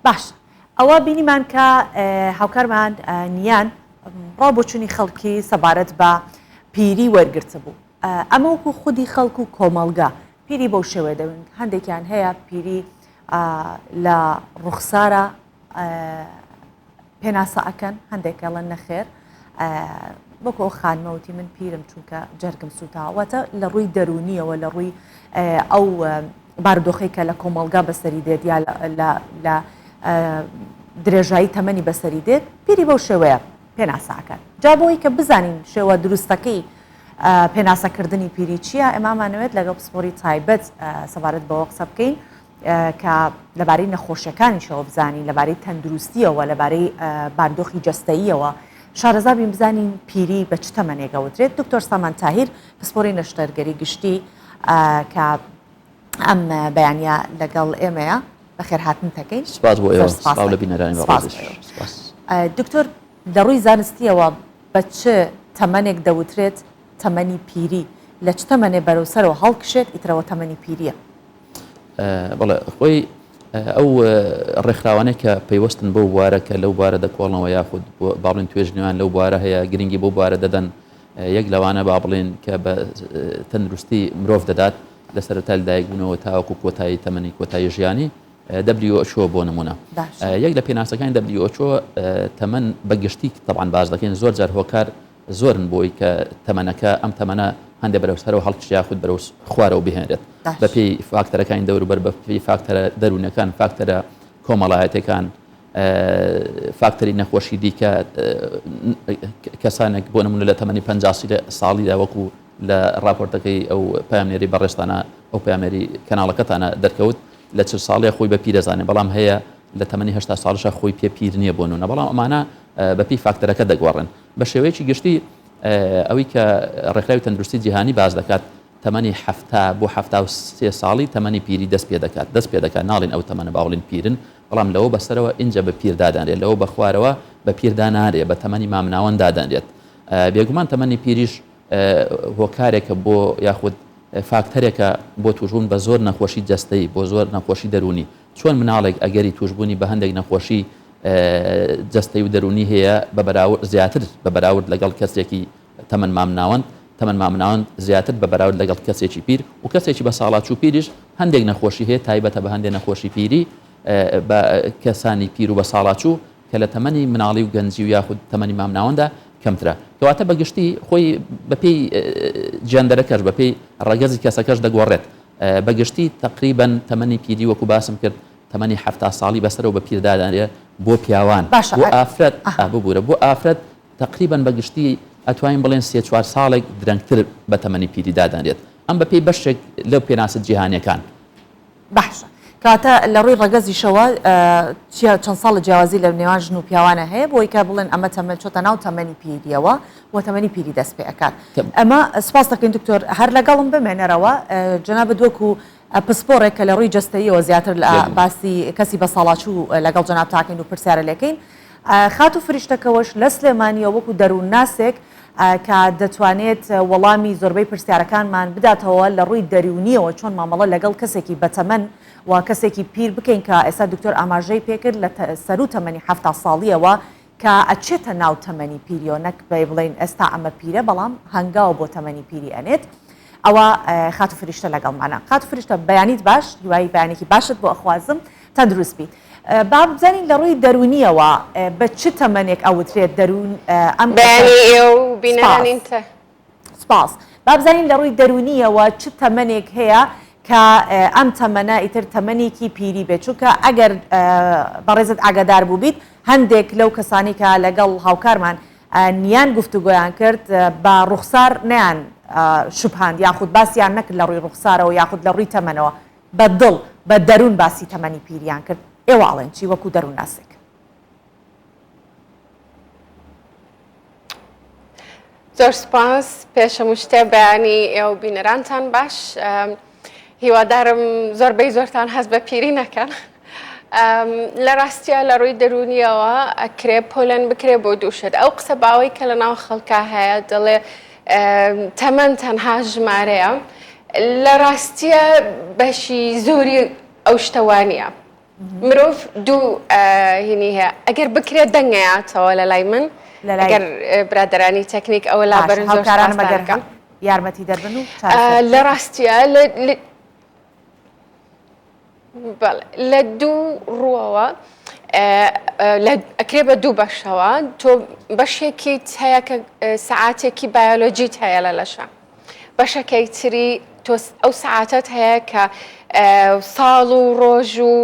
باشە ئەوە بینیمان کە هاوکارمان نیان ڕاو بۆچونی خەڵکی سەبارەت بە پیری وەرگرتبوو ئەمە وەکو خودی خەڵک و کۆمەڵگا پیری بەو شێوەیە دەبن هەندێکیان هەیە پیری لە ڕوخسارە پێناسە ئەکەن هەندێک ئەڵێن نەخێر وەکو ئەو خانمە وتی من پیرم چونکە جەرگم سووتاوە واتە لە ڕووی دەروونیەوە لە ڕووی ئەو بارودۆخی کە لە کۆمەڵگا بەسەری دێت یا لە درێژایی تەمەنی بەسەری دێت پیری بەو شێوەیە پێناساکەن جا بۆی کە بزانین شێوە دروستەکەی پێناسەکردنی پیری چییە ئێمامانەوێت لەگەڵ پسپۆری تایبەت سەبارەت بەوە قسە بکەین کە لەبارەی نەخۆشیەکانیشەوە بزانین، لەبارەی تەندروستیەوە، لەبارەی باردۆخی جەستەییەوە شارەزا بین بزانین پیری بە چ تەمەنێک ئەوترێت. دکتۆر سامان تاهیر پسپۆری نەشتەرگەری گشتی کە ئەم بەیانە لەگەڵ ئێمەیە بەخێرهاتنت ئەکەین. سپاس بۆ ئێوە، سڵاو لە بینەرانی بەڕێزیش. سپاس. دکتۆر لە ڕووی زانستیەوە بە چ تەمەنێک دەوترێت تەمەنی پیری؟ لە چ تەمەنێ بەرەو سەرەوە هەڵکشێت ئیترەوە تەمەنی پیریە؟ بەڵێ خۆی ئەو ڕێکخراوانەی کە پەیوەستن بەو بوارە کە لەو بوارە دەکۆڵنەوە یاخود با بڵێن توێژینەوەیان لەو بوارە هەیە گرنگی بەو بوارە دەدەن یەک لەوانە با بڵێن کە بە تەندروستی مرۆڤ دەدات لە سەرەتای لەدایکبوونەوە تاوەکو کۆتایی تەمەنی کۆتایی ژیانی WHO بۆ نمونە یەک لە پێناسەکانی WHO تەمەن بە گشتی تەبعەن باس دەکەین زۆر جار هۆکار زۆرن بۆی کە تەمەنەکە ئەم تەمەنە هەندێ بەرەو سەرەوە هەڵکشێ یاخود بەرەو خوارەوە بهێنرێت بەپێی فاکتەرەکانی دەوروبەر بەپێی فاکتەرە دەروونەکان فاکتەرە کۆمەڵایەتەکان فاکتەری نەخۆشی دیکە کەسانێک بۆ نمونە لە تەمەنی 50 ساڵیدا وەکو لە راپۆرتەکەی ئەو پامێری بەڕێستانە ئەو پامێری کەناڵەکەتانە دەرکەوت لە چل ساڵیە خۆی بە پیرەزانێ بەڵام هەیە لە تەمەنی هشتا ساڵشە خۆی پێ پیر نییە بۆ نمونە بەڵام ئەمانە بەپێی فاکتەرەکە دەگۆڕن بە شێوەیەکی گشتی ئەوەی کە ڕێکخراوی تەندروستی جیهانی باس دەکات تەمەنی 70 بۆ 73 ساڵی تەمەنی پیری دەست پێ دەکات دەست پێ دەکات ناڵین ئەو تەمەنە باوڵین پیرن بەڵام لەوە بەسەرەوە ئینجا بە پیر دادەنرێت لەوە بە خوارەوە بە پیر دانارێ بە تەمەنی مامناوەند دادەنرێت بێگومان تەمەنی پیریش هۆکارێکە بۆ یاخود فاکتەرێکە بۆ توشبوون بە زۆر نەخۆشی جەستەیی بۆ زۆر نەخۆشی دەروونی چۆن مناڵێک ئەگەری توشبوونی بە هەندێک نەخۆشی جەستەی و دەروونی هەیە بە بەراورد زیاتر بە بەراورد لەگەڵ کەسێکی تەمەن مامناوەند تەمەن مامناوەند زیاتر بە بەراورد لەگەڵ کەسێکی پیر و کەسێکی بە ساڵاچوو پیریش هەندێک نەخۆشی هەیە تایبەتە بە هەندێک نەخۆشی پیری بە کەسانی پیر و بە ساڵاچوو کە لە تەمەنی مناڵی و گەنجی و یاخود تەمەنی مامناوەندا کەمترە کەواتە بە گشتی خۆی بەپێی جێندەرەکەش بەپێی ڕەگەزی کەسەکەش دەگۆڕێت بە گشتی تەقریبەن تەمەنی پیری وەکو باسم کرد تەمەنی 70 ساڵی بەسەرەوە بە پیر دادەنرێ بۆ پیاوان باشە بۆ ئافرەت ببورە بۆ ئافرەت تەقریبەن بە گشتی ئەتوانین بڵێن سێ چوار ساڵێک درەنگتر بە تەمەنی پیری دادەنرێت ئەم بەپێی بەشێک لەو پێناسە جیهانیەکان. باشە کەواتە لە ڕووی ڕەگەزیشەوە چەند ساڵە جیاوازی لە نێوان ژن و پیاوانە هەیە بۆی کە بڵێن ئەمە تەمەن چۆتە ناو تەمەنی پیریەوە و تەمەنی پیری دەست پێ ئەکات ئەمە سپاس دەکەین دکتۆر هەر لەگەڵم بمێنەرەوە جەنابت وەکو پسپۆڕێک کە لە ڕووی جەستەییەوە زیاتر لە باسی کەسی بەساڵاچوو لەگەڵ جەناب تاکەین و پرسیارە لێکەین خاتوو فریشتەکەوەش لە سلێمانیەوە وەکو دەروونناسێک کە دەتوانێت وەڵامی زۆربەی پرسیارەکانمان بداتەوە لە ڕووی دەروونیەوە چۆن مامەڵە لەگەڵ کەسێکی بەتەمەن و کەسێکی پیر بکەین کە ئێستا دکتۆر ئاماژەی پێکرد لە سەروو تەمەنی 70 ساڵیەوە کە ئەچێتە ناو تەمەنی پیریەوە نەک بەی بڵێین ئێستا ئەمە پیرە بەڵام هەنگاو بۆ تەمەنی پیری ئەنێت ئەوە خاتوو فریشتە لەگەڵمانە خاتوو فریشتە بەیانیت باش هیوای بەیانێکی باشت بۆ ئەخوازم تەندروست بیت با بزانین لە ڕووی دەروونیەوە بە چ تەمەنێک ئەوترێت دەروون ئەم بەیانی ئێوە و بینەرانی تر. سپاس. با بزانین لە ڕووی دەروونیەوە چ تەمەنێک هەیە کە ئەم تەمەنە ئیتر تەمەنێکی پیری بێت چونکە ئەگەر بەڕێزت ئاگادار بووبیت هەندێک لەو کەسانی کە لەگەڵ هاوکارمان نیان گفتوگۆیان کرد بە ڕوخسار نەیان شوبهاند یاخود باسیان نەکرد لە ڕووی ڕوخسارەوە یاخود لە ڕووی تەمەنەوە بە دڵ بە دەروون باسی تەمەنی پیریان کرد ئێوە ئەڵێن چی وەکو دەروونناسێک؟ زۆر سوپاس پێش هەموو شتێ بەیانی ئێوە بینەرانتان باش هیوادارم زۆربەی زۆرتان هەست بە پیری نەکەن لە ڕاستە لە ڕووی دەرونیەوە ئەکرێ پۆلێن بکرێ بۆ دووشت ئەو قسە باوەی کە لە ناو خەڵکا هەیە دەڵێ تەمەن تەنها ژمارەیە لە ڕاستیە بەشی زۆری ئەو شتەوانە. مرۆڤ دوو هینی هەیە ئەگەر بکرێت دەنگەیاتەوە لە لای من ئەگەر برادرانی تەکنیک ئەوە لا بەرن زۆر هاوکارانم یارمەتی دەربن و لە ڕاستیە لە دوو ڕووەوە ئەکرێ بە دوو بەشەوە تۆ بەشێکیت هەیە کە سەعاتێکی بایۆلۆجیت هەیە لە لەشە بەشەکەی تری تۆ ئەو سەعاتەت هەیە کە ساڵ و ڕۆژ و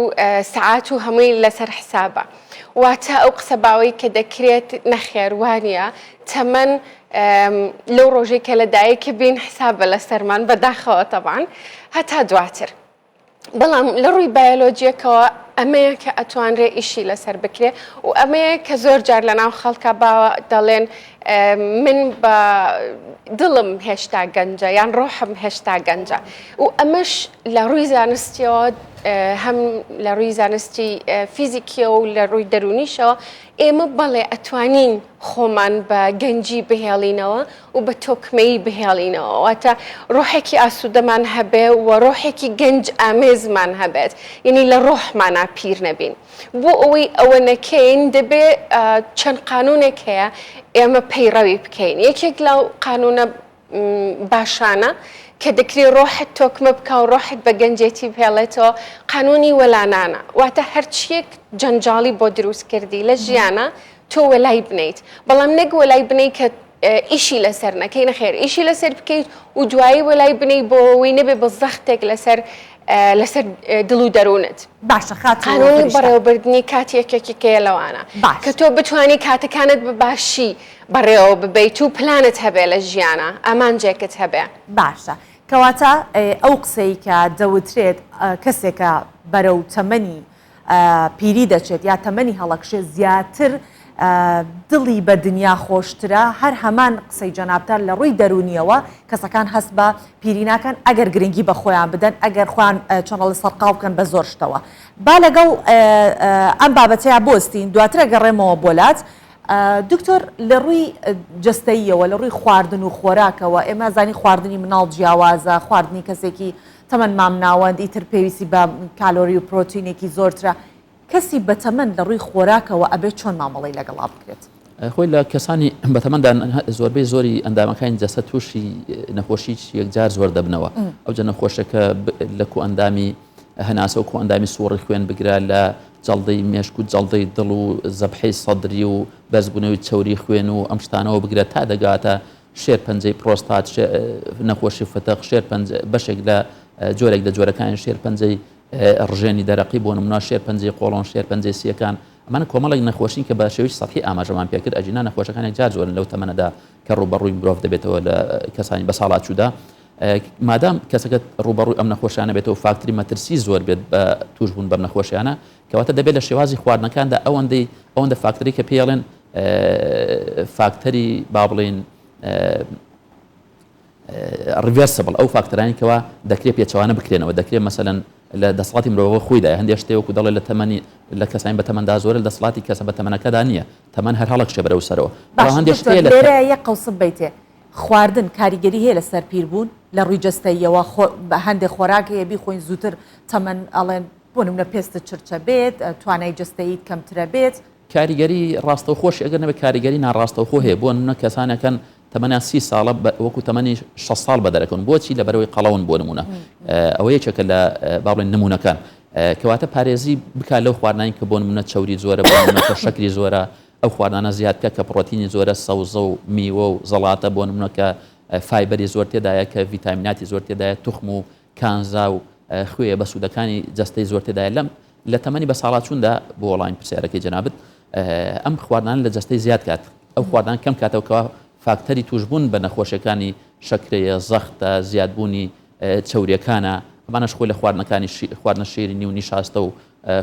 سەعات و هەمووی لەسەر حسابە واتە ئەو قسە باوەی کە دەکرێت نەخێر وانە تەمەن لەو ڕۆژەی کە لە دایک بین حسابە لەسەرمان بەداخەوە تەبان هەتا دواتر بەڵام لە ڕووی بایۆلۆجیەکەوە ئەمەیە کە ئەتوانرێ ئیشی لەسەر بکرێ و ئەمەیە کە زۆر جار لە ناو خەڵکە باوە دەڵێن من بە دڵم هێشتا گەنجە یان ڕۆحم هێشتا گەنجە و ئەمەش لە ڕووی زانستیەوە هەم لە ڕووی زانستی فیزیکیەوە و لە ڕووی دەرونیشەوە ئێمە بەڵێ ئەتوانین خۆمان بە گەنجی بهێڵینەوە و بە تۆکمەیی بهێڵینەوە، واتە ڕۆحێکی ئاسوودەمان هەبێ و ڕۆحێکی گەنج ئامێزمان هەبێت، یەنی لە ڕۆحمانا پیر نەبین. بۆ ئەوەی ئەوە نەکەین دەبێ چەند قانوونێک هەیە ئێمە پەیڕەوی بکەین. یەکێک لەو قانوونە باشانە کە دەکرێ ڕۆحت تۆکمە بکا و ڕۆحت بە گەنجێتی بهێڵێتەوە قانوونی وەلانانە، واتە هەرچییەک جەنجاڵی بۆ دروست کردی لە ژیانا تۆ وەلای بنێیت، بەڵام نەک وەلای بنێی کە ئیشی لەسەر نەکەی، نەخێر ئیشی لەسەر بکەیت و دوایی وەلای بنێی بۆ ئەوەی نەبێ بە زەختێک لەسەر لەسەر دڵ و دەروونت. باشە خاتوو قانوونی فریشتە. بەڕێوەبردنی کات یەکێکیکەیە لەوانە باش. کە تۆ بتوانی کاتەکانت بە باشی بەڕێوە ببەیت و پلانت هەبێ لە ژیانا، ئامانجێکت هەبێ. باشە کەواتە ئەو قسەی کە دەوترێت کەسێکە بەرەو تەمەنی پیری دەچێت یا تەمەنی هەڵەکشێ زیاتر دڵی بە دنیا خۆشترە، هەر هەمان قسەی جەنابتان لە ڕووی دەروونیەوە کەسەکان هەست بە پیری ناکەن ئەگەر گرنگی بە خۆیان بدەن ئەگەر خۆیان چۆن ئەڵێ سەرقاڵ بکەن بە زۆر شتەوە. با لەگەڵ ئەم بابەتەیا بوەستین دواتر ئەگەڕێمەوە بۆ لات. دکتۆر لە ڕووی جەستەییەوە لە ڕووی خواردن و خۆراکەوە ئێمە زانی خواردنی مناڵ جیاوازە خواردنی کەسێکی تەمەن مامناوەند ئیتر پێویستی بە کالۆری و پرۆتینێکی زۆرترە، کەسی بەتەمەن لە ڕووی خۆراکەوە ئەبێت چۆن مامەڵەی لەگەڵا بکرێت؟ خۆی لە کەسانی بەتەمەندا زۆربەی زۆری ئەندامەکانی جەستە تووشی نەخۆشیی یەکجار زۆر دەبنەوە، ئەوجا نەخۆشەکە لە کۆئەندامی هەناسە و کۆئەندامی سووڕی خوێن بگرە لە جەڵدەی مێشک و جەڵدەی دڵ و زەبحەی سەدری و بەرزبوونەوەی چەوری خوێن و ئەم شتانەوە بگرە تا دەگاتە شێرپەنجەی پرۆستات، نەخۆشی فتق، شێرپەنجە، بەشێک لە جۆرێک لە جۆرەکانی شێرپەنجەی ڕژێنی دەرەقی، بۆ نمونە شێرپەنجەی قۆڵۆن، شێرپەنجەی سییەکان، ئەمانە کۆمەڵێک نەخۆشین کە بە شێوەی سەتحی ئاماژەمان پێکرد، ئەگینا نەخۆشەکان یەکجار زۆرن لەو تەمەنەدا کە ڕووبەڕووی مرۆڤ دەبێتەوە لە کەسانی بەساڵاچوودا. مادام کەسەکە ڕووبەڕووی ئەم نەخۆشیانە بێتەوە فاکتری مەترسی زۆر بێت بە تووشبوون بەم نەخۆشیانە، کەواتە دەبێت لە شێوازی خواردنەکاندا ئەوەندەی ئەوەندە فاکتەری کە پێی ئەڵێن فاکتەری با بڵێین reversible ئەو فاکتەرانی کەوا دەکرێت پێچەوانە بکرێنەوە دەکرێت مەسەلەن لە دەسەڵاتی مرۆڤەوە خۆیدا هەندێک شتێ وەکو دەڵێ لە تەمەنی لە کەسانی بە تەمەندا زۆرە لە دەسەڵاتی کەسە بە تەمەنەکەدا نییە تەمەن هەر هەڵەکشێ بەرەو سەرەوە بەڵام باش هەندێک دکتۆر شتێ لە لێرە یەک قەوسم بەیتێ خواردن کاریگەری هەیە لەسەر پیربوون لە ڕووی جەستەییەوە خۆ هەندێک خۆراک هەیە بیخۆین زووتر تەمەن ئەڵێن بۆ نمونە پێستت چرچە بێت توانای جەستەییت کەمترە بێت. کاریگەری ڕاستەوخۆشی ئەگەر نەبێت کاریگەری ناڕاستەوخۆ هەیە بۆ نمونە کەسانێکن تەمەنیان سی ساڵە وەکو تەمەنی 60 ساڵ بەدەرەکەون بۆچی لەبەرەوەی قەڵەون بۆ نمونە ئەوە یەکێکە لە با بڵێن نمونەکان کەواتە پارێزی بکات لەو خواردنانی کە بۆ نمونە چەوری زۆرە بۆ نمونە کە شەکری زۆرە ئەو خواردنانە زیاد بکە کە پڕۆتینی زۆرە سەوزە و میوە و زەڵاتە بۆ نمونە کە فایبەری زۆر تێدایە کە ڤیتامیناتی زۆر تێدایە توخم و کانزا و خوێ بەسوودەکانی جەستەی زۆر تێدایە لەم لە تەمەنی بەساڵاچووندا بۆ وەڵامی پرسیارەکەی جەنابت ئەم خواردنانە لە جەستەی زیاد کات ئەو خواردان کەم کاتەوە کەوا فاکتەری توشبوون بە نەخۆشیەکانی شەکرەیە زەختە زیادبوونی چەوریەکانە ئەمانەش خۆی لە خواردنەکانی خواردنە شیرینی و نیشاستە و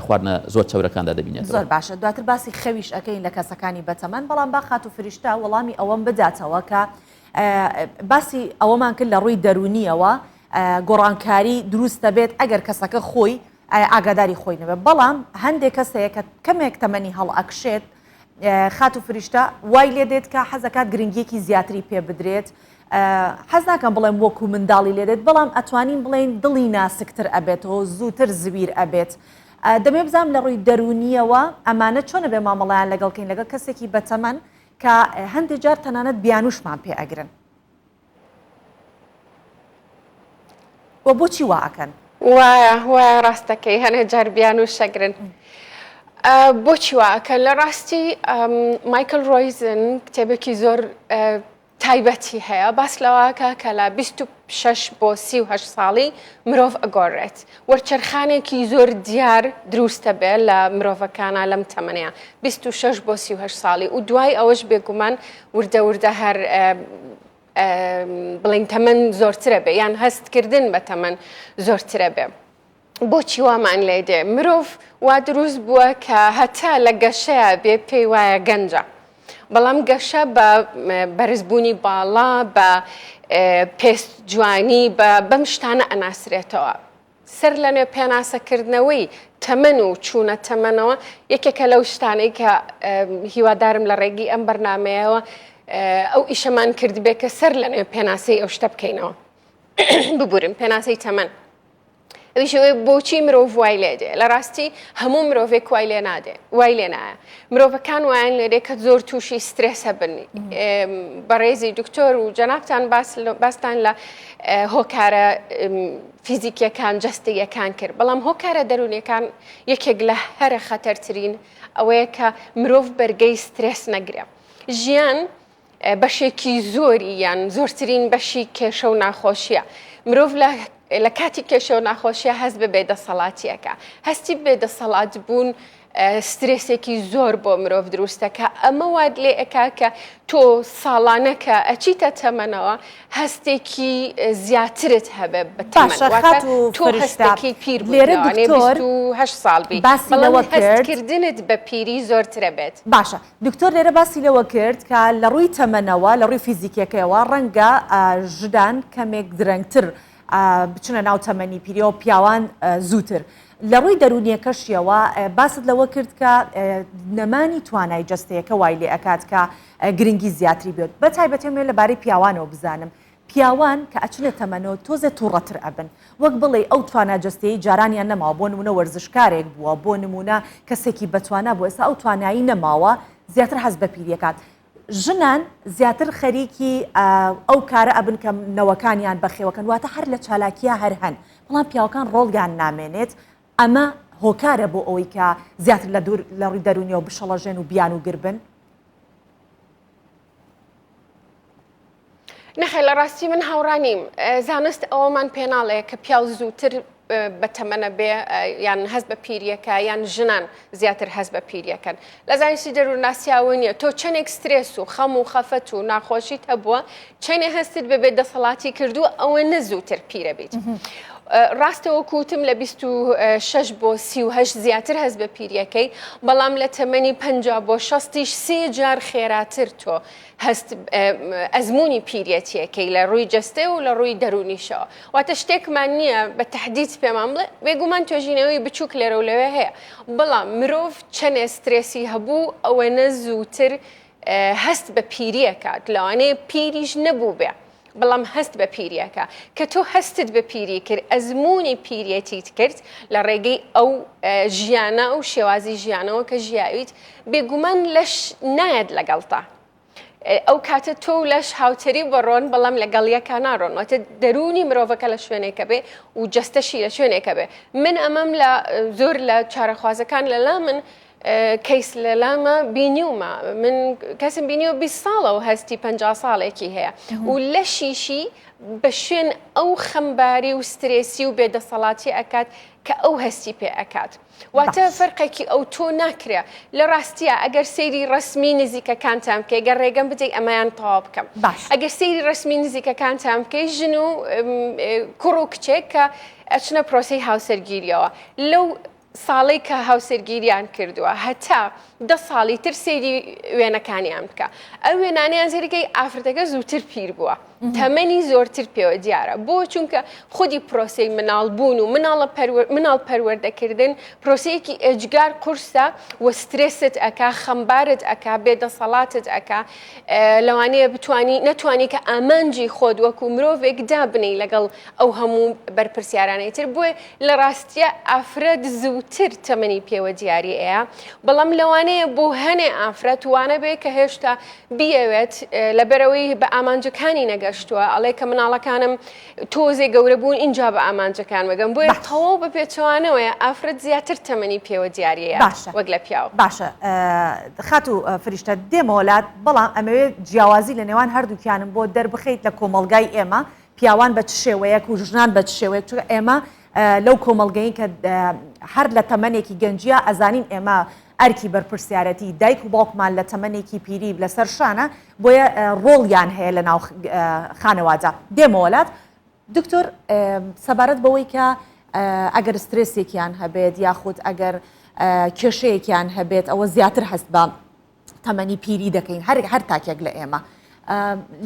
خواردنە زۆر چەورەکاندا دەبینێتەوە. زۆر باشە دواتر باسی خەویش ئەکەین لە کەسەکانی بەتەمەن بەڵام با خاتوو فریشتە وەڵامی ئەوەم بداتەوە کە باسی ئەوەمان کرد لە ڕووی دەروونیەوە گۆڕانکاری دروست دەبێت ئەگەر کەسەکە خۆی ئاگاداری خۆی نەبێت بەڵام هەندێک کەس هەیە کە کەمێک تەمەنی هەڵئەکشێت خاتوو فریشتە وای لێ دێت کە حەزەکات گرنگیەکی زیاتری پێ بدرێت حەز ناکەم بڵێم وەکو منداڵی لێ دێت بەڵام ئەتوانین بڵێین دڵی ناسکتر ئەبێتەوە زووتر زویر ئەبێت. دەمەوێت بزانم لە ڕووی دەروونییەوە ئەمانە چۆن ئەبێ مامەڵەیان لەگەڵ کەین لەگەڵ کەسێکی بەتەمەن کە هەندێک جار تەنانەت بیانووشمان پێ ئەگرن و بۆچی وا ئەکەن؟ وایە وایە ڕاستەکەی هەنێ جار بیانوو شەگرن. بۆچی وا ئەکەن؟ لە ڕاستی مایکل ڕۆیزن کتێبێکی زۆر تایبەتی هەیە باس لەوەکە کە لە 26 بۆ 38 ساڵی مرۆڤ ئەگۆڕێت وەرچەرخانێکی زۆر دیار دروستە بێ لە مرۆڤەکانە لەم تەمەنەیە 26 بۆ 38 ساڵی و دوای ئەوەش بێگومان وردە وردە هەر بڵین تەمەن زۆرترە بێ یان هەستکردن بە تەمەن زۆرترە بێ. بۆچی وامان لێ دێ؟ مرۆڤ وا دروست بووە کە هەتا لە گەشەیا بێ پێی وایە گەنجە. بەڵام گەشە بە بەرزبوونی باڵا، بە پێست جوانی، بە بەم شتانە ئەناسرێتەوە. سەر لە نوێ پێناسەکردنەوەی تەمەن و چوونە تەمەنەوە یەکێکە لەو شتانەی کە هیوادارم لە ڕێگەی ئەم بەرنامەیەوە ئەو ئیشەمان کردبێ کە سەر لە نوێ پێناسەی ئەو شتە بکەینەوە. ببورن پێناسەی تەمەن. ئەویش ئەوەیە بۆچی مرۆڤ وای لێ دێ لە ڕاستی هەموو مرۆڤێک وای لێ نادێ وای لێ نایە مرۆڤەکان وایان لێ دێ کە زۆر تووشی سترێسە بن بەڕێزی دکتۆر و جەنابتان باس باستان لە هۆکارە فیزیکیەکان جەستەیەکان کرد بەڵام هۆکارە دەروونیەکان یەکێک لە هەرە خەتەرترین ئەوەیە کە مرۆڤ بەرگەی سترێس نەگرێ ژیان بەشێکی زۆری یان زۆرترین بەشی کێشە و ناخۆشیە مرۆڤ لە لە کاتی کێشە و ناخۆشیە هەست بە بێدەسەڵاتیەکە هەستی بێدەسەڵات بوون سترێسێکی زۆر بۆ مرۆڤ دروستەکە ئەمە وات لێ ئەکا کە تۆ ساڵانە کە ئەچیتە تەمەنەوە هەستێکی زیاترت هەبێ بە تەمەن باشە واتە خاتوو تۆ فریشتە هەستەکەی پیر بوویت لێرە لەوانەیە دکتۆر 28 ساڵ بی باسی بەڵام لەوە کرد هەستکردنت بە پیری زۆرترە بێت. باشە دکتۆر لێرە باسی لەوە کرد کە لە ڕووی تەمەنەوە لە ڕووی فیزیکیەکەیەوە ڕەنگە ژنان کەمێک درەنگتر بچنە ناو تەمەنی پیریەوە پیاوان زووتر لە ڕووی دەروونیەکەشیەوە باست لەوە کرد کە نەمانی توانای جەستەیەکە وای لێ ئەکات کە گرنگی زیاتری بێت بە تایبەتی ئەمەوێ لەبارەی پیاوانەوە بزانم پیاوان کە ئەچنە تەمەنەوە تۆزێ توڕەتر ئەبن وەک بڵێی ئەو توانا جەستەیەی جارانیان نەماوە بۆ نمونە وەرزشکارێک بووە بۆ نمونە کەسێکی بەتوانا بووە ئێستا ئەو توانایی نەماوە زیاتر حەز بە پیری ئەکات ژنان زیاتر خەریکی ئەو کارە ئەبن کە نەوەکانیان بەخێوەکەن واتە هەر لە چالاکیە هەر هەن بەڵام پیاوەکان ڕۆڵیان نامێنێت ئەمە هۆکارە بۆ ئەوەی کە زیاتر لە دوور لە ڕووی دەروونیەوە بشەڵەژێن و بیانوگر بن؟ نەخێر لە ڕاستی من هاوڕا نیم زانست ئەوەمان پێناڵێ کە پیاو زووتر بە تەمەنە بێ یان هەست بە پیریەکە یان ژنان زیاتر هەست بە پیریەکەن لە زانستی دەروونناسیاوە نییە تۆ چەندێک سترێس و خەم و خەفەت و ناخۆشیت هەبووە چەنێ هەستت بە بێ دەسەڵاتی کردووە ئەوە نە زووتر پیرە بیت. ڕاستە وەکو وتم لە 26 بۆ 38 زیاتر هەست بە پیریەکەی بەڵام لە تەمەنی 50 بۆ 60یش سێ جار خێراتر تۆ هەست ئەزموونی پیریەتیەکەی لە ڕووی جەستە و لە ڕووی دەروونیشەوە واتە شتێکمان نییە بە تهدید پێمان بڵێ بێگومان توێژینەوەی بچووک لێرە و لەوێ هەیە بەڵام مرۆڤ چەنێ سترێسی هەبوو ئەوەنە زووتر هەست بە پیریەکات لەوانەیە پیریش نەبوو بێ بەڵام هەست بە پیریەکە کە تۆ هەستت بە پیری کرد ئەزمموی پیریەتیت کرد لە ڕێگەی ئەو ژیانە ئەو شێوازی ژیانەوە کە ژیاویت بێگومان لەش نایەت لەگەڵتا ئەو کاتە تۆ و لەش هاوتەری بەڕۆن بەڵام لەگەڵ یەکا ناڕۆن واتە دەروونی مرۆڤەکە لە شوێنێکە بێ و جەستەشی لە شوێنێکە بێ من ئەمەم لە زۆر لە چارەخوازەکان لەلا من کەیس لەلامە بینیومە من کەسم بینیوە 20 ساڵە و هەستی 50 ساڵێکی هەیە و لەشیشی بە شوێن ئەو خەمباری و سترێسی و بێدەسەڵاتی ئەکات کە ئەو هەستی پێ ئەکات واتە فەرقێکی ئەو تۆ ناکرێ لە ڕاستیە ئەگەر سەیری ڕسمی نزیکەکانتان بکەی گەر ڕێگەم بدەی ئەمەیان تەواو بکەم باش ئەگەر سەیری ڕسمی نزیکەکانتان بکەی ژن و کوڕ و کچێک کە ئەچنە پرۆسەی هاوسەرگیریەوە لەو ساڵەی کە هاوسەرگیریان کردووە هەتا دە ساڵی تر سەیری وێنەکانیان بکە ئەو وێنانیان سەیرەکەی ئافرەتەکە زووتر پیر بووە. تەمەنی زۆرتر پێوە دیارە بۆ چونکە خودی پرۆسەی مناڵ بوون و مناڵە مناڵ پەروەردەکردن پرۆسەیەکی ئێجگار قورسە و سترێست ئەکا خەمبارت ئەکا بێدەسەڵاتت ئەکا لەوانەیە بتانی نەتوانی کە ئامانجی خۆت وەکو مرۆڤێک دابنی لەگەڵ ئەو هەموو بەرپرسیارانەی تر بۆیە لە ڕاستیە ئافرەت زووتر تەمەنی پێوە دیاری ئەیە بەڵام لەوانەیە بۆ هەنێ ئافرەت وانە بێ کە هێشتا بیەوێت لەبەرەوەی بە ئامانجەکانی نەگەشتووە ئەڵێ کە مناڵەکانم تۆزێ گەورە بوون ئینجا بە ئامانجەکان بگەم بۆیە تەواو بە پێچەوانەوەیە ئافرەت زیاتر تەمەنی پێوە دیاریە باشە وەک لە پیاو. باشە خاتوو فریشتە دێمەوە لات بەڵام ئەمەوێت جیاوازی لە نێوان هەردووکیانم بۆ دەربخەیت لە کۆمەڵگای ئێمە پیاوان بە چ شێوەیەک و ژنان بە چ شێوەیەک چونکە ئێمە لەو کۆمەڵگەین کە هەر لە تەمەنێکی گەنجیا ئەزانین ئێمە ئەرکی بەرپرسیارەتی دایک و باوکمان لە تەمەنێکی پیری لەسەر شانە بۆیە ڕۆڵیان هەیە لە ناو خانەوادە دێمەوە لات دکتۆر سەبارەت بەوەی کە ئەگەر سترێسێکیان هەبێت یاخود ئەگەر کێشەیەکیان هەبێت ئەوە زیاتر هەست بە تەمەنی پیری دەکەین هەر هەر تاکێک لە ئێمە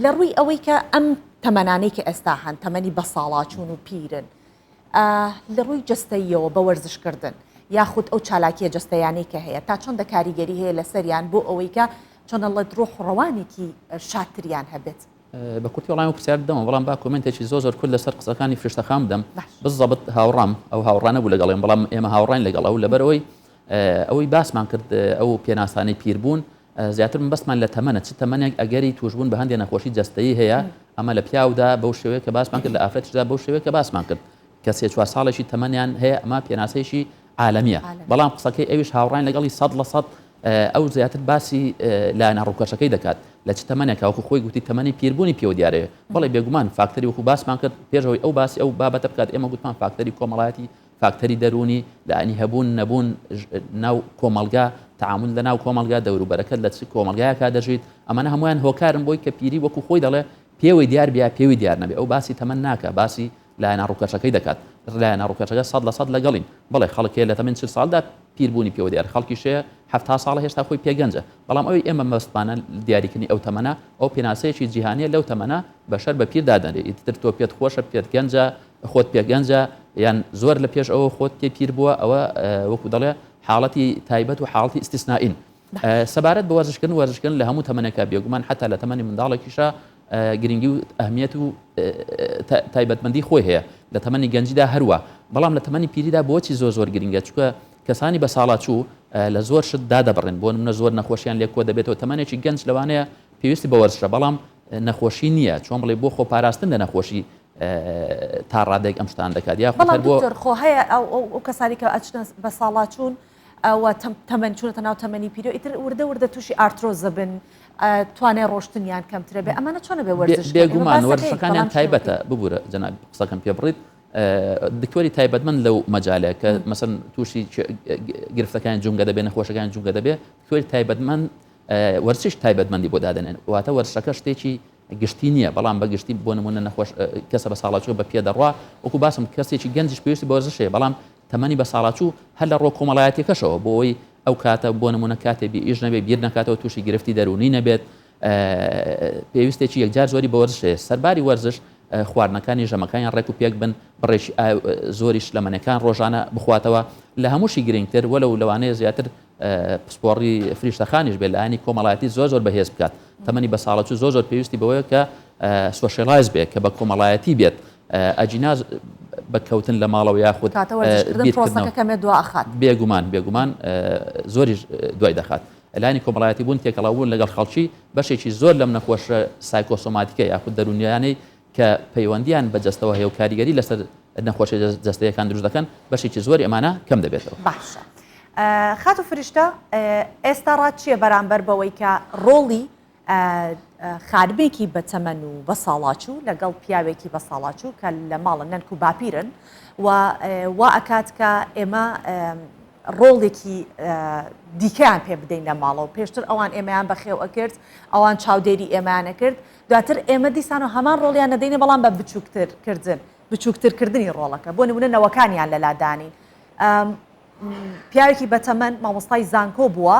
لە ڕووی ئەوەی کە ئەم تەمەنانەی کە ئێستا هەن تەمەنی بەساڵاچوون و پیرن لە ڕووی جەستەییەوە بە وەرزشکردن یاخود ئەو چالاکیە جەستەیانەی کە هەیە تا چەندە کاریگەری هەیە لەسەریان بۆ ئەوەی کە چۆنەڵێت ڕۆح و ڕەوانێکی شادتریان هەبێت؟ بە کورتی وەڵامی پرسیار بدەمەوە بەڵام با کۆمێنتێکی زۆر زۆر کورت لەسەر قسەکانی فریشتە خان بدەم بزەبت هاوڕام ئەو هاوڕا نەبوو لەگەڵیم بەڵام ئێمە هاوڕاین لەگەڵ ئەو لەبەرئەوەی ئەوەی باسمان کرد ئەو پێناسانەی پیربوون زیاتر مەبەستمان لە تەمەنە چ تەمەنێک ئەگەری توشبوون بە هەندێک نەخۆشی جەستەیی هەیە ئەمە لە پیاودا بەو شێوەیە کە باسمان کرد لە ئافرەتیشدا بەو شێوەیە کە باسمان کرد کە سێ چوار ساڵێکی تەمەنیان هەیە ئەمە پێناسەیەکی عالەمیە بەڵام قسەکەی ئەویش هاوڕاین لەگەڵی 100% ئەو زیاتر باسی لایەنە ڕووکەشەکەی دەکات لە چ تەمەنێکا وەکو خۆی گوتی تەمەنی پیربوونی پێوە دیارەیە بەڵێ بێگومان فاکتەری وەکو باسمان کرد پێشەوەی ئەو باسی ئەو بابەتە بکات ئێمە گوتمان فاکتەری کۆمەڵایەتی فاکتەری دەروونی، لایەنی هەبوون، نەبوون ناو کۆمەڵگا، تەعامول لە ناو کۆمەڵگا، دەوروبەرەکەت لە چ کۆمەڵگایەکا دەژیت، ئەمانە هەموویان هۆکارن بۆی کە پیری وەکو خۆی دەڵێ پێوەی دیار بێ یا پێوی دیار نەبێ، ئەو باسی تەمەن ناکا، باسی لایەنە ڕووکەشەکەی دەکات، لایەنە ڕووکەشەکە 100% لەگەڵین، بەڵێ خەڵک هەیە لە تەمەن 40 ساڵدا پیربوونی پێوە دیارە، خەڵکیش هەیە 70 ساڵە هێشتا خۆی پێ گەنجە، بەڵام ئەوەی ئێمە مەبەستمانە دیاریکردنی ئەو تەمەنە، ئەو پێناسەیەکی جیهانییە لەو تەمەنە بەشەر بە پیر دادەنرێ، ئیتر تۆ پێت خۆشە پێت گەنجە، خۆت پێ گەنجە یان زۆر لە پێش ئەوە خۆت پێ پیر بووە ئەوە وەکو دەڵێ حاڵەتی تایبەت و حاڵەتی ئیستیسنائین سەبارەت بە وەرزشکردن وەرزشکردن لە هەموو تەمەنێکا بێگومان حتا لە تەمەنی منداڵێکیشا گرنگی و ئەهمیەت و تایبەتمەندی خۆی هەیە لە تەمەنی گەنجیدا هەروە بەڵام لە تەمەنی پیریدا بۆچی زۆر زۆر گرنگە چونکە کەسانی بە ساڵاچوو لە زۆر شت دادەبڕێن بۆ نمونە زۆر نەخۆشیان لێ کۆ دەبێتەوە تەمەنێکی گەنج لەوانەیە پێویستی بە وەرزشە بەڵام نەخۆشی نییە چۆن بڵێ بۆ خۆپاراستن لە نەخۆشی تا ڕادەیەک ئەم شتان دەکات یاخود بەڵام هەر بۆ دکتۆر خۆ هەیە ئەو ئەو ئەو کەسانی کە ئەچنە بە ساڵاچوون ئەوە تەم تەمەن چوونەتە ناو تەمەنی پیرەوە ئیتر وردە وردە تووشی ئارترۆز دەبن توانای ڕۆشتنیان کەمترە بێ ئەمانە چۆنە بێ وەرزش بکەن ئێمە بێگومان باس دەکەین وەرزشەکانیان بەڵام تایبەتە شێوەکەی ببورە جەنابی قسەکەم پێ بڕیت دکتۆری تایبەتمەند لەو مەجالە کە مەسەن تووشی گرفتەکانی جومگە دەبێ نەخۆشەکانی جومگە دەبێ دکتۆری تایبەتمەند وەرزش تایبەتمەندی بۆ دادەنێن واتە وەرزشەکە شتێکی گشتی نییە بەڵام بە گشتی بۆ نمونە نەخۆش کەسە بە ساڵاچوو بە پێ دەڕوا وەکو باسم کەسێکی گەنجیش پێویستی بە وەرزش هەیە بەڵام تەمەنی بە ساڵاچوو هەر لە ڕۆ کۆمەڵایەتیەکەشەوە بۆ ئەوەی ئەو کاتە بۆ نمونە کاتێ بی ئیش نەبێ بیر نەکاتەوە تووشی گرفتی دەروونی نەبێت پێویستێکی یەکجار زۆری بە وەرزش هەیە سەرباری وەرزش خواردنەکانی ژەمەکانیان ڕێک و پێک بن بڕێکی زۆری شلەمەنەکان ڕۆژانە بخواتەوە لە هەمووشی گرنگتر وەلو لەوانەیە زیاتر پسپۆڕی فریشتەخانیش بێت لایەنی کۆمەڵایەتی زۆر زۆر بەهێز بکات تەمەنی بە ساڵەچوو زۆر زۆر پێویستی بەوەیە کە socialize بێت کە بە کۆمەڵایەتی بێت ئەگینا بە کەوتن لە ماڵەوە یاخود بێگومان بێگومان زۆریش دوای دەخات لایەنی کۆمەڵایەتی بوون تێکەڵاو بوون لەگەڵ خەڵکی بەشێکی زۆر لەم نەخۆشە سایکۆسۆماتیکە یاخود دەروونیانەی کە پەیوەندیان بە جەستەوە هەیە و کاریگەری لەسەر نەخۆشیە جەستەیەکان دروست دەکەن، بەشێکی زۆری ئەمانە کەم دەبێتەوە. باشە خاتوو فریشتە ئێستا ڕات چییە بەرامبەر بەوەی کە ڕۆڵی خانمێکی بەتەمەن و بەساڵاچوو لەگەڵ پیاوێکی بەساڵاچوو کە لە ماڵن نەنک و باپیرن و وا ئەکات کە ئێمە ڕۆڵێکی دیکەیان پێ بدەین لە ماڵەوە پێشتر ئەوان ئێمەیان بەخێو ئەکرد ئەوان چاودێری ئێمەیان ئەکرد دواتر ئێمە دیسانەوە هەمان ڕۆڵیان نەدەینێ بەڵام بە بچووکتر کردن بچووکتر کردنی ڕۆڵەکە بۆ نمونە نەوەکانیان لەلا دانین پیاوێکی بەتەمەن مامۆستای زانکۆ بووە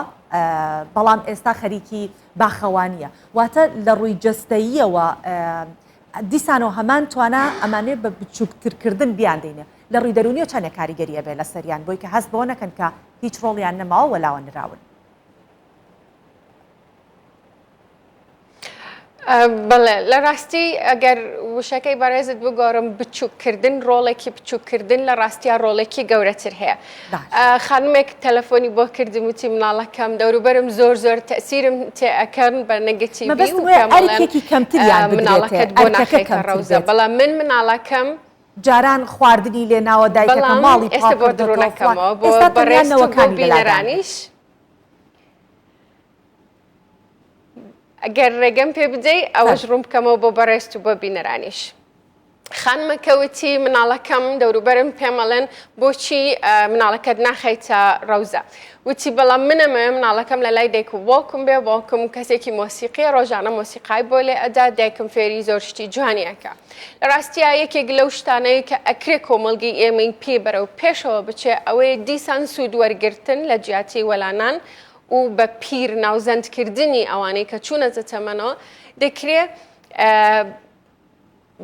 بەڵام ئێستا خەریکی باخەوانیە واتە لە ڕووی جەستەییەوە. دیسانەوە هەمان توانا ئەمانەوێ بە بچووکترکردن بیاندەینێ لە ڕووی دەروونیەوە چەندێک کاریگەری ئەبێ لەسەریان بۆی کە هەست بەوە نەکەن کە هیچ ڕۆڵیان نەماوە وەلاوە نراون. بەڵێ لە ڕاستی ئەگەر وشەکەی بەڕێزت بگۆڕم بچووککردن ڕۆڵێکی بچووککردن لە ڕاستیا ڕۆڵێکی گەورەتر هەیە خانمێک تەلەفۆنی بۆ کردم وتی مناڵەکەم دەوروبەرم زۆر زۆر تەسیرم تێ ئەکەن بە نەگەتیڤی و ئەرکێکی کەمتریان مناڵەکەت بۆ ناخەیتە ڕەوزە بەڵام من مناڵەکەم جاران خواردنی لێ ناوە دایکەکە ماڵی ئێستا بۆ دڕوونەکەمەوە بۆ بەڕێزت و بۆ بینەرانیش. ئەگەر ڕێگەم پێ بدەی ئەوەش ڕوون بکەمەوە بۆ بەڕێزت و بۆ بینەرانیش. خانمەکە وتی مناڵەکەم دەوروبەرم پێمەڵێن بۆچی مناڵەکەت ناخەیتە ڕەوزە وتی بەڵام منەمەوێ مناڵەکەم لە لای دایک و باوکم بێ باوکم کەسێکی مۆسیقیە ڕۆژانە مۆسیقای بۆ لێ ئەدا دایکم فێری زۆر شتی جوانی ئەکا لە ڕاستیا یەکێک لەو شتانەی کە ئەکرێ کۆمەڵگەی ئێمەی پێ بەرەو پێشەوە بچێ ئەوەیە دیسان سوود وەرگرتن لە جیاتی وەلانان و بە پیر ناوزەندکردنی ئەوانەی کە چوونەتە تەمەنەوە دەکرێ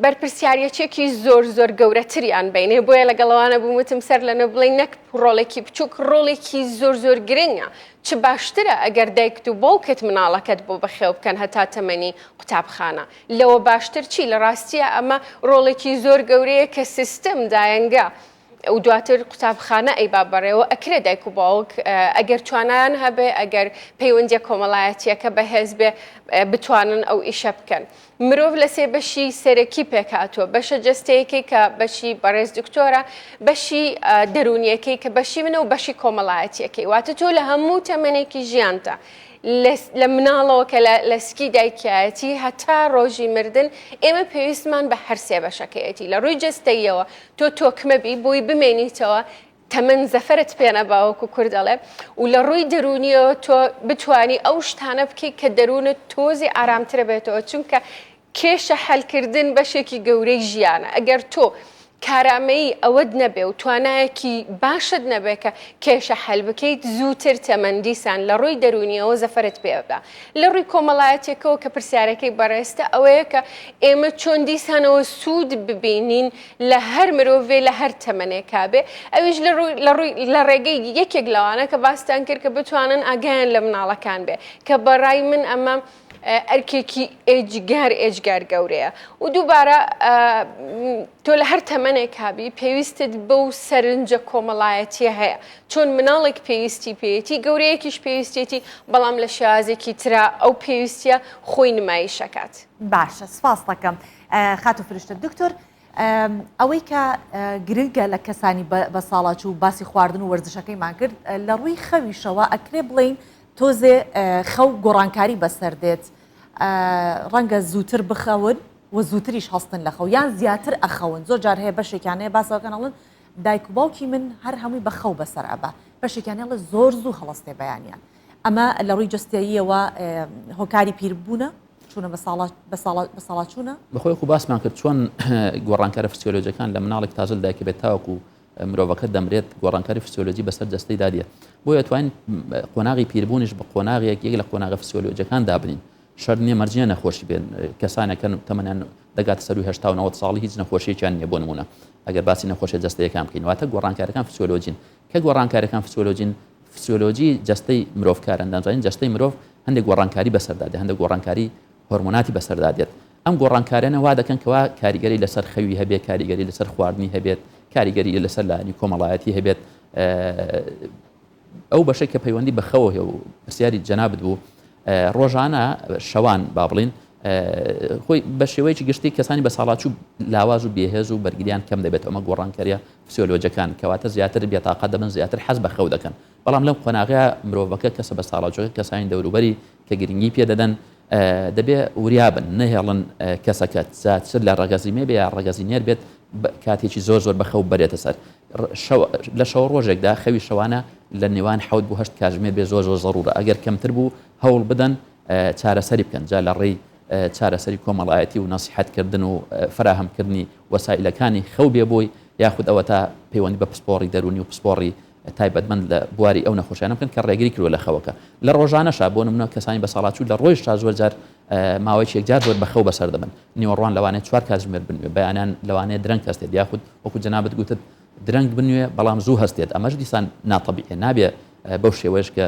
بەرپرسیارەتێکی زۆر زۆر گەورەتریان بینێ بۆیە لەگەڵەوانە بووم وتم سەر لە بڵێ نەک ڕۆڵێکی بچووک ڕۆڵێکی زۆر زۆر گرنگە چ باشترە ئەگەر دایکت و باوکت مناڵەکەت بۆ بەخێو بکەن هەتا تەمەنی قوتابخانە لەوە باشتر چی لە ڕاستیە ئەمە ڕۆڵێکی زۆر گەورەیە کە سیستم دایەنگە و دواتر قوتابخانە ئەیبا بەڕێوە، ئەکرێ دایک و باوک ئەگەر توانایان هەبێ، ئەگەر پەیوەندیە کۆمەڵایەتیەکە بەهێز بێ بتوانن ئەو ئیشە بکەن. مرۆڤ لە سێ بەشی سەرەکی پێکهاتووە، بەشە جەستەیەکەی کە بەشی بەڕێز دکتۆرە، بەشی دەروونیەکەی کە بەشی منە و بەشی کۆمەڵایەتیەکەی. واتە تۆ لە هەموو تەمەنێکی ژیانتا لە مناڵەوە کە لە سکی دایکیایەتی هەتا ڕۆژی مردن ئێمە پێویستمان بە هەر سێ بەشەکەیەتی. لە ڕووی جەستەییەوە تۆ تۆکمە بی بۆی بمێنیتەوە تەمەن زەفەرت پێ نەبا وەکو کورد ئەڵێ و لە ڕووی دەروونیەوە تۆ بتانی ئەو شتانە بکەیت کە دەروونت تۆزی ئارامترە بێتەوە چونکە کێشە حەلکردن بەشێکی گەورەی ژیانە ئەگەر تۆ کارامەیی ئەوەت نەبێ و توانایەکی باشت نەبێ کە کێشە حەل بکەیت زووتر تەمەن دیسان لە ڕووی دەروونیەوە زەفەرت پێ بدا لە ڕووی کۆمەڵایەتیەکەوە کە پرسیارەکەی بەڕێزتە ئەوەیە کە ئێمە چۆن دیسانەوە سوود ببینین لە هەر مرۆڤێ لە هەر تەمەنێکا بێ ئەویش لە ڕووی لە ڕووی لە ڕێگەی یەکێک لەوانە کە باستان کرد کە بتوانن ئاگایان لە مناڵەکان بێ کە بەڕای من ئەمە ئەرکێکی ئێجگار ئێجگار گەورەیە و دووبارە تۆ لە هەر تەمەنێک هابی پێویستت بەو سەرنجە کۆمەڵایەتیە هەیە چۆن مناڵێک پێویستی پێیەتی گەورەیەکیش پێویستێتی بەڵام لە شێوازێکی ترا ئەو پێویستیە خۆی نمایشەکات. باشە سپاس دەکەم خاتوو فرشتە. دکتۆر ئەوەی کە گرنگە لە کەسانی بە ساڵاچوو باسی خواردن و وەرزشەکەیمان کرد لە ڕووی خەویشەوە ئەکرێ بڵین تۆزێ خەو گۆڕانکاری بەسەر دێت ڕەنگە زووتر بخەون و زووتریش هەستن لە خەو یان زیاتر ئەخەون زۆر جار هەیە بەشێکیان هەیە باسەکەن ئەڵن دایک و باوکی من هەر هەمووی بە خەو بەسەر ئەبا بەشێکیان هەڵە زۆر زوو هەڵەستێ بەیانیان ئەمە لە ڕووی جەستەییەوە هۆکاری پیربوونە چوونە بە ساڵا بە ساڵا بە ساڵاچوونە؟ بەخۆی وەکو باسمان کرد چۆن گۆڕانکارە فسیۆلۆجیەکان لە مناڵێک تازە لەدایک بێت تاوەکو مرۆڤەکە دەمرێت گۆڕانکاری فسیۆلۆجی بەسەر جەستەیدا دێت بۆیە توانین قۆناغی پیربوونیش بە قۆناغێک یەک لە قۆناغە فسیۆلۆجیەکان دابنین شەرت نییە مەرج نییە نەخۆشی بێن کەسانێکن تەمەنیان دەگاتە سەروی 80 و 90 ساڵی هیچ نەخۆشیەکیان نییە بۆ نمونە ئەگەر باسی نەخۆشیە جەستەیەکان بکەین واتە گۆڕانکارەکان فسیۆلۆجین کە گۆڕانکارەکان فسیۆلۆجین فسیۆلۆجی جەستەی مرۆڤ کارئەندامزانین جەستەی مرۆڤ هەندێک گۆڕانکاری بەسەردا دێت هەندێک گۆڕانکاری هۆرمۆناتی بەسەردا دێت ئەم گۆڕانکاریانە وا دەکەن کەوا کاریگەری لەسەر خەوی هەبێت کاریگەری لەسەر خواردنی هەبێت کاریگەری لەسەر لایەنی کۆمەڵایەتی هەبێت ئەو بەشەی کە پەیوەندی بە خەوە هەیە و پرسیاری جەنابت بوو ڕۆژانە شەوان با بڵین خۆی بە شێوەیەکی گشتی کەسانی بە ساڵاچوو لاواز و بێهێز و بەرگریان کەم دەبێت ئەمە گۆڕانکاریە فسیۆلۆجەکان کەواتە زیاتر بێتاقەت دەبن زیاتر حەز بە خەو دەکەن بەڵام لەم قۆناغەیە مرۆڤەکە کەسە بە ساڵاچوەکە کەسانی دەوروبەری کە گرنگی پێ دەدەن دەبێ وریابن نەهێڵن کەسەکە جا چ لە ڕەگەزی مێ بێ یا ڕەگەزی نێر بێت کاتێکی زۆر زۆر بەخەو بەرێتە سەر لە شەو ڕۆژێکدا خەوی شەوانە لە نێوان حەوت بۆ هەشت کاتژمێر بێ زۆر زۆر زەڕورە ئەگەر کەمتر بوو هەوڵ بدەن چارەسەری بکەن جا لە ڕێی چارەسەری کۆمەڵایەتی و نەسیحەتکردن و فەراهەمکردنی وەسائیلەکانی خەو بێ بۆی یاخود ئەوەتا پەیوەندی بە پسپۆڕی دەروونی و پسپۆڕی. تایبەتمەند لە بواری ئەو نەخۆشیانە بکەن کە ڕێگری کردوە لە خەوەکە لە ڕۆژانەشا بۆ نمونە کەسانی بەساڵاچوو لە ڕۆیشا زۆر جار ماوەیەکی یەکجار زۆر بەخەو بەسەر دەبن نیوەڕوان لەوانەیە چوار کاتژمێر بنوێ بەیانیان لەوانەیە درەنگ هەستێت یاخود وەکو جەنابت گوتت درەنگ بنوێ بەڵام زوو هەستێت ئەمەش دیسان ناتەبیعە نابێ بەو شێوەیەش کە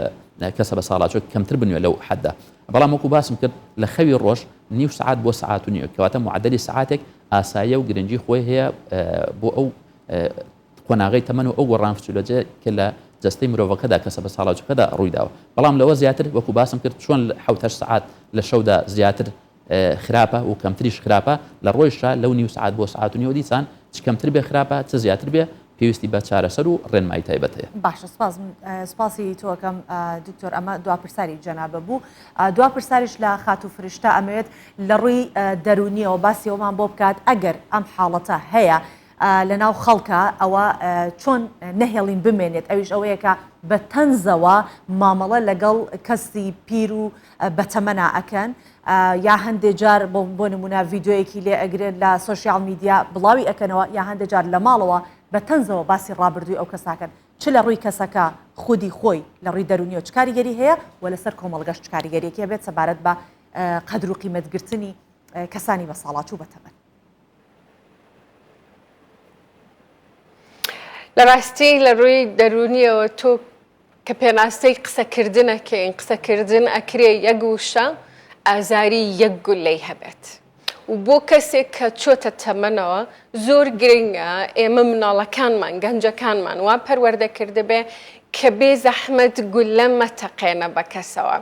کەسە بە ساڵاچوو کەمتر بنوێ لەو حەدە بەڵام وەکو باسم کرد لە خەوی ڕۆژ نیو سعات بۆ سعات و نیوێک کەواتە معدلی سعاتێک ئاساییە و گرنگی خۆی هەیە بۆ ئەو قۆناغەی تەمەن و ئەو گۆڕان فسیولۆجیە کە لە جەستەی مرۆڤەکەدا کەسە بەساڵاچووەکەدا ڕوویداوە بەڵام لەوە زیاتر وەکو باسم کرد چۆن حەوت هەشت سەعات لە شەودا زیاتر خراپە و کەمتریش خراپە لە ڕۆیشا لەو نیو سەعات بۆ سەعات و نیوە دیسان چ کەمتر بێ خراپە چ زیاتر بێ پێویستی بە چارەسەر و ڕێنمایی تایبەت هەیە. باشە سپاس سپاسی تۆ ئەکەم دکتۆر ئەمە دوا پرسیاری جەنابە بوو دوا پرسیاریش لە خاتوو فرشتە ئەمەوێت لە ڕووی دەروونیەوە باسی ئەومان بۆ بکات ئەگەر ئەم حاڵەتە هەیە لەناو خەڵکا ئەوە چۆن نەهێڵین بمێنێت ئەویش ئەوەیە کە بە تەنزەوە مامەڵە لەگەڵ کەسی پیر و بەتەمەنا ئەکەن یا هەندێ جار بۆ نمونە ڤیددیویەکی لێ ئەگرن لە سۆشیال میدیا بڵاوی ئەکەنەوە یا هەندێ جار لە ماڵەوە بە تەنزەوە باسی ڕابردووی ئەو کەساکەن چ لە ڕووی کەسەکە خودی خۆی لە ڕووی دەرونیەوە چ کاریگەری هەیە و لەسەر کۆمەڵگەش چ کاریگەریەکی هەبێت سەبارەت بە قەدر و قیمەتگرتنی کەسانی بەساڵاچوو بەتەمەن. لە ڕاستی لە ڕووی دەروونیەوە تۆ کە پێناسەی قسەکردن ئەکەین قسەکردن ئەکرێ یەک وشە ئازاری یەک گولەی هەبێت و بۆ کەسێک کە چۆتە تەمەنەوە زۆر گرنگە ئێمە مناڵەکانمان گەنجەکانمان وا پەروەردە کردبێ کە بێ زەحمەت گولە مەتەقێنە بە کەسەوە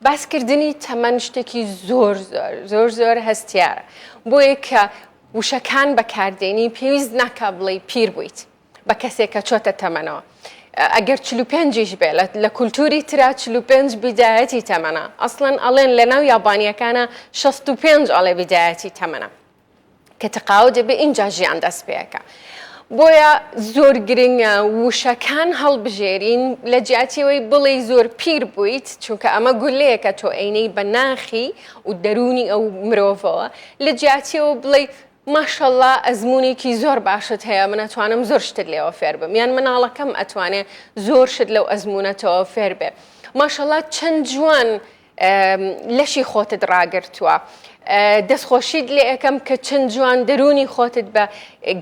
باسکردنی تەمەن شتێکی زۆر زۆر زۆر زۆر هەستیارە بۆیە کە وشەکان بەکاردێنی پێویست ناکا بڵێی پیر بوویت بە کەسێک کە چۆتە تەمەنەوە ئەگەر 45یش بێ لە کولتوری ترا 45 بیدایەتی تەمەنە ئەسڵەن ئەڵێن لە ناو یابانیەکانە 65 ئەڵێ بیدایەتی تەمەنە کە تەقاوت دەبێ ئینجا ژیان دەست پێەکە. بۆیە زۆر گرنگە وشەکان هەڵبژێرین لە جیاتیەوەی بڵێی زۆر پیر بوویت چونکە ئەمە گولەیەکە تۆ ئەینەی بە ناخی و دەروونی ئەو مرۆڤەوە لە جیاتیەوە بڵێی ماشەڵا ئەزموونێکی زۆر باشت هەیە من ئەتوانم زۆر شتت لێوە فێر بم یان مناڵەکەم ئەتوانێ زۆر شت لەو ئەزموونەتەوە فێر بێ ماشەڵا چەند جوان لەشی خۆتت ڕاگرتووە دەستخۆشیت لێ ئەەکەم کە چەند جوان دەروونی خۆتت بە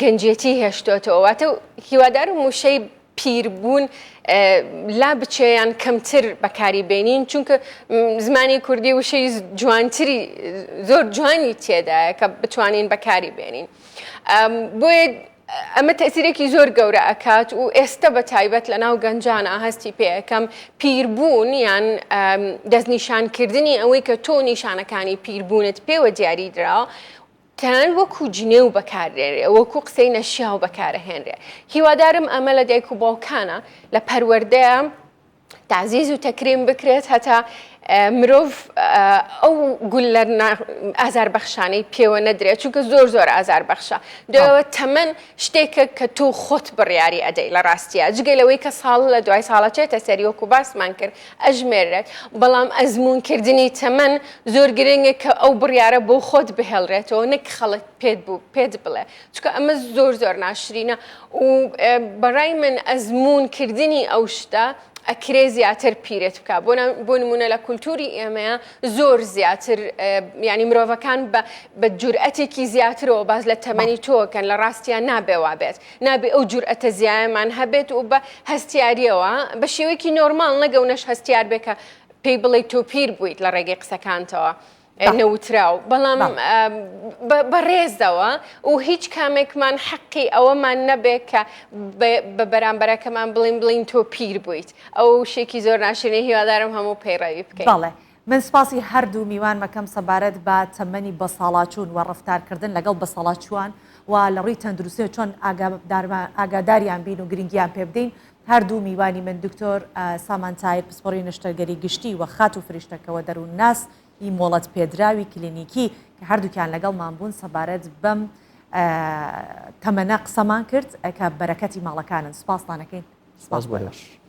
گەنجێتی هێشتۆتەوە واتە هیوادارم وشەی پیربوون لا بچێ یان کەمتر بەکاری بێنین چونکە زمانی کوردی وشەی جوانتری زۆر جوانی تێدایە کە بتوانین بەکاری بێنین بۆیە ئەمە تەسیرێکی زۆر گەورە ئەکات و ئێستا بە تایبەت لە ناو گەنجانە هەستی پێەکەم پیربوون یان دەستنیشانکردنی ئەوەی کە تۆ نیشانەکانی پیربوونت پێوە دیاری دراوە تەنانەت وەکو جنێو بەکاردێنرێ، وەکو قسەی نەشیاو بەکارەهێنرێ. هیوادارم ئەمە لە دایک و باوکانە لە پەروەردەیە تەعزیز و تەکریم بکرێت هەتا مرۆڤ ئەو گوللە ئازاربەخشانەی پێوە نەدرێت چونکە زۆر زۆر ئازاربەخشە دوایەوە تەمەن شتێکە کە تۆ خۆت بڕیاری ئەدەی لە ڕاستیە جگە لەوەی کە ساڵ لە دوای ساڵە چێتە سەری وەکو باسمان کرد ئەژمێررێت، بەڵام ئەزموونکردنی تەمەن زۆر گرنگە کە ئەو بڕیارە بۆ خۆت بهێڵرێتەوە نەک خەڵک پێت بوو پێت بڵێ چونکە ئەمە زۆر زۆر ناشرینە و بەڕای من ئەزموونکردنی ئەو شتە ئەکرێ زیاتر پیرت بکە بۆ نمونە لە کولتوری ئێمەیە زۆر زیاتر ینی مرۆڤەکان بە جورئەتێکی زیاترەوە باز لە تەمەنی تۆکەن لە ڕاستیان نابێ وابێت نابێ ئەو جورئەتە زیایەمان هەبێت و بە هەستیاریەوە بە شێوەیەکی نۆرماڵ نەک ئەونەش هەستیار بێ کە پێی بڵێی تۆ پیر بوویت لە ڕێگەی قسەکانتەوە نەوتراو بەڵام بە ڕێزەوە و هیچ کامێکمان حەقی ئەوەمان نەبێ کە بە بەرامبەرەکەمان بڵین بڵین تۆ پیر بوویت ئەو شێکی زۆر ناشرینە هیوادارم هەموو پەیڕەوی بکەین. بەڵێ من سپاسی هەردوو میوانمەکەم سەبارەت بە تەمەنی بەساڵاچوون و ڕەفتارکردن لەگەڵ بەساڵاچووان و لە ڕووی تەندروستیەوە چۆن ئاگاداریان بین و گرنگیان پێ بدەین هەردوو میوانی من دکتۆر سامان تایر پسپۆڕی نەشتەرگەری گشتی و خاتوو فریشتە کەوە دەروونناس ی مۆڵەت پێدراوی کلینیکی کە هەردووکیان لەگەڵمان بوون سەبارەت بەم تەمەنە قسەمان کرد کە بەرەکەتی ماڵەکانن سپاستان ئەکەین سپاس بۆ ئێوەش.